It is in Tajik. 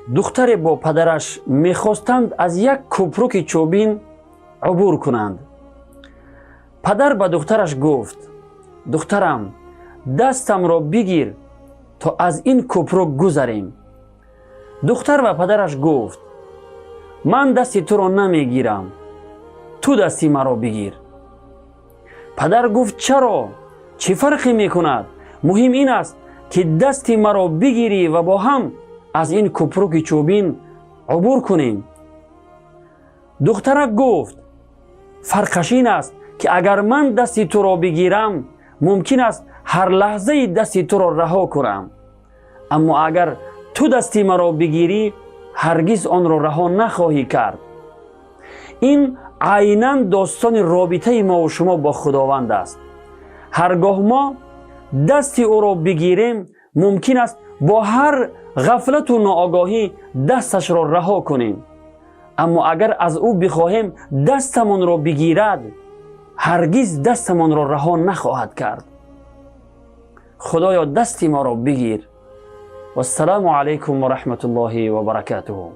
Духтаре бо падараш мехостанд аз як кӯпруки чӯбин убур кунанд. Падар ба духтараш гуфт: «Духтарам, дастамро бигир, то аз ин кӯпрук гузарем». Духтар ба падараш гуфт: «Ман дасти туро намегирам, ту дасти маро бигир». Падар гуфт: «Чаро? Чӣ фарқе мекунад? Муҳим ин аст, ки дасти маро бигирӣ ва бо ҳам аз ин кӯпруки чӯбин убур кунем». Духтарак гуфт: «Фарқаш ин аст, ки агар ман дасти туро бигирам, мумкин аст ҳар лаҳзаи дасти туро раҳо кунам, аммо агар ту дасти маро бигирӣ, ҳаргиз онро раҳо нахоҳӣ кард». Ин айнан достони робитаи мову шумо бо Худованд аст. Ҳаргоҳ мо дасти ӯро бигирем, мумкин аст бо ҳар ғафлату ноогоҳӣ дасташро раҳо кунем, аммо агар аз ӯ бихоҳем дастамонро бигирад, ҳаргиз дастамонро раҳо нахоҳад кард. Худоё, дасти моро бигир. Вассалому алайкум ва раҳматуллоҳи ва баракатуҳу.